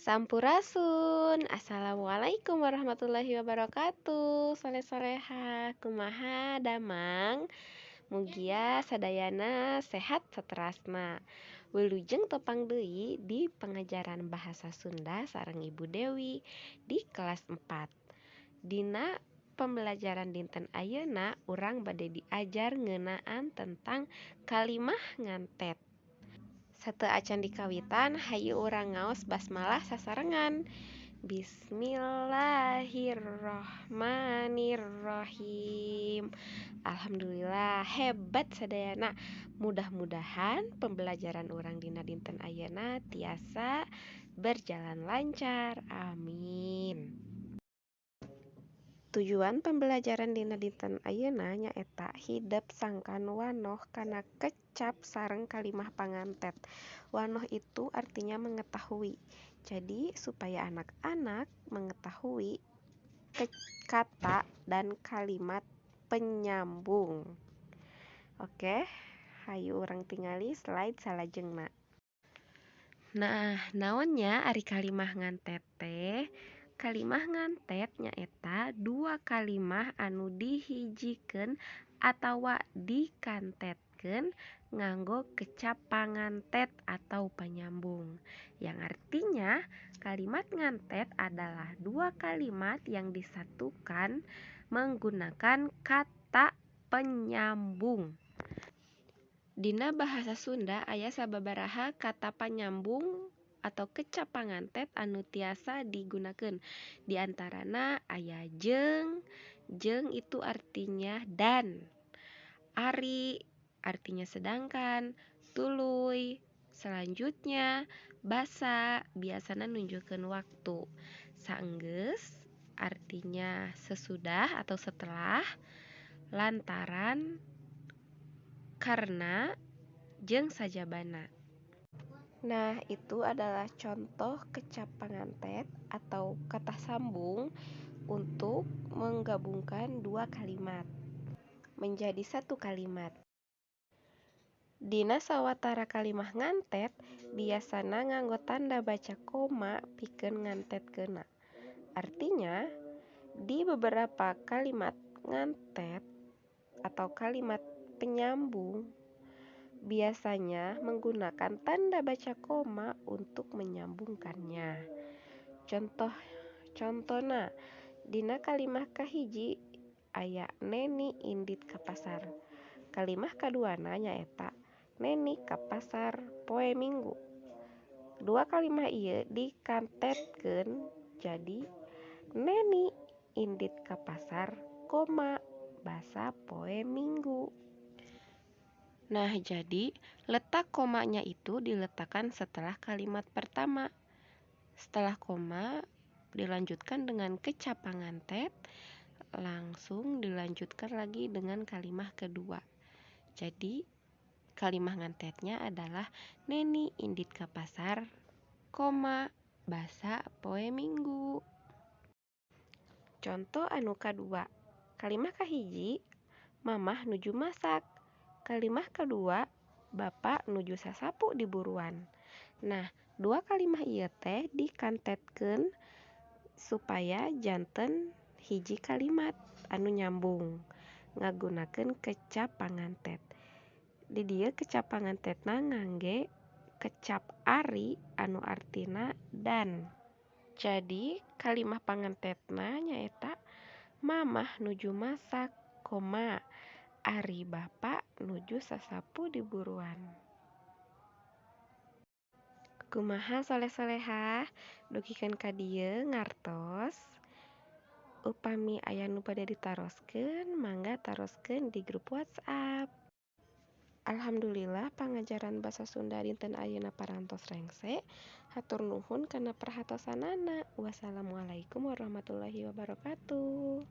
Sampurasun. Assalamualaikum warahmatullahi wabarakatuh. Soleh-soleha, kumaha damang? Mugia sadayana sehat saterasna. Wilujeng tepang deui di pengajaran bahasa Sunda sareng Ibu Dewi di kelas 4. Dina pembelajaran dinten ayeuna urang bade diajar ngeunaan tentang kalimah ngantet. Sateuacan dikawitan, hayu urang ngaos basmalah sasarengan. Bismillahirrohmanirrohim. Alhamdulillah, hebat sadayana. Mudah-mudahan pembelajaran urang dina dinten ayeuna tiasa berjalan lancar. Amin. Tujuan pembelajaran dina dinten ayeuna nyaeta hidep sangkan wanoh kana kecap sareng kalimah pangantet. Wanoh itu artinya mengetahui. Jadi supaya anak-anak mengetahui kata dan kalimat penyambung. Oke, hayu urang tingali slide salajengna. Nah, naon nya ari kalimah ngantet teh? Kalimah ngantet nyaeta dua kalimah anu dihijikeun atawa dikantetkeun nganggo kecap pangantet atau panyambung. Yang artinya kalimat ngantet adalah dua kalimat yang disatukan menggunakan kata penyambung. Dina bahasa Sunda aya sababaraha kata panyambung atau kecap pangantet anu tiasa digunakeun. Di antarana aya jeung, jeung itu artinya dan, ari artinya sedangkan, tuluy selanjutnya, basa biasana nunjukkeun waktu, saenggeus artinya sesudah atau setelah, lantaran karena, jeung sajabana. Nah, itu adalah contoh kecap pangantet atau kata sambung untuk menggabungkan dua kalimat menjadi satu kalimat. Dina sawatara kalimah ngantet biasana nganggo tanda baca koma pikeun ngantetkeunna. Artinya, di beberapa kalimat ngantet atau kalimat penyambung biasanya menggunakan tanda baca koma untuk menyambungkannya. Contoh contona dina kalimah kahiji aya Neni indit ka pasar. Kalimah kaduana nyaeta Neni ka pasar poe Minggu. Dua kalimah ieu dikantetkeun jadi Neni indit ka pasar koma basa poe Minggu. Nah, jadi letak komanya itu diletakkan setelah kalimat pertama. Setelah koma dilanjutkan dengan kecap pangantet, langsung dilanjutkan lagi dengan kalimah kedua. Jadi kalimah ngantetnya adalah Neni indit ka pasar, koma basa poe Minggu. Contoh anu kadua, kalimah kahiji mamah nuju masak. Kalimah kedua, bapak nuju sasapu di buruan. Nah, dua kalimah ieu teh dikantetkeun supaya janten hiji kalimat anu nyambung ngagunakeun kecap pangantet. Di dieu kecap pangantetna ngangge kecap ari anu artina dan. Jadi kalimah pangantetna nyaeta mamah nuju masak, koma ari bapak nuju sasapu di buruan. Kumaha soleh-solehah, dugikeun ka dieu ngartos? Upami aya nu bade ditaroskeun, mangga taroskeun di grup WhatsApp. Alhamdulillah, pangajaran basa Sunda dinten ayeuna parantos rengse. Hatur nuhun kana perhatosanana. Wassalamualaikum warahmatullahi wabarakatuh.